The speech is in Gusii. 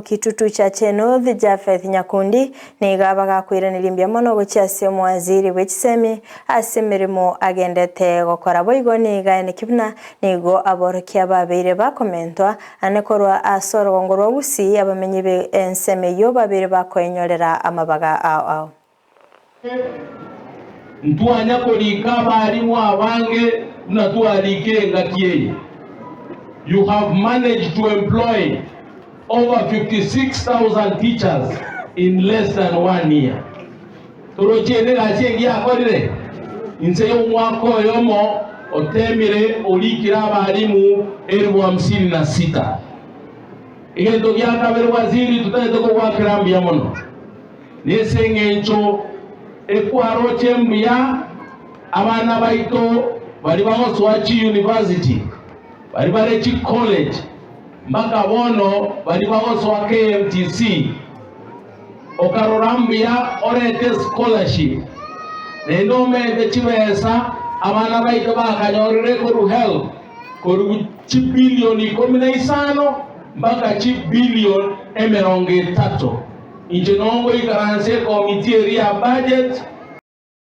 Kitutu Chache North, Japheth Nyakundi, nigo abagakoiraneria mbuya mono gochia ase omowaziri bwe chisemi ase emeremo agendete gokora. Boigo nigo aeneki buna nigo aborokia babeire bakomentwa ane korwa ase orogongo rwa Gusii abamenyi be ensemo eyio babeire bakoenyorera amabaga ao ao. Ntwanya korika abarimu abange buna twarikire engaki eye. You have managed to employ over 56,000 teachers in less than one year. Toroche ende egasi engiya akorire? Inse y'omwaka oyomo otemire orikire abarimu elfu hamsini na sita. Egento gia kabere waziri totagete kogoakera mbuya mono. Nese engencho ekwaroche mbuya abana baito baria bagosoa chiuniversity, baria bare chicollege, mpaka bono baria bagosoa KMTC, okarora mbuya orete scholarship, naende omente chibesa abana baito bakanyorire korwa HELB korwa chibillion ikomi na isano mpaka chibillion emerongo etato. Inche nongoikaranse ekomiti eria ya budget.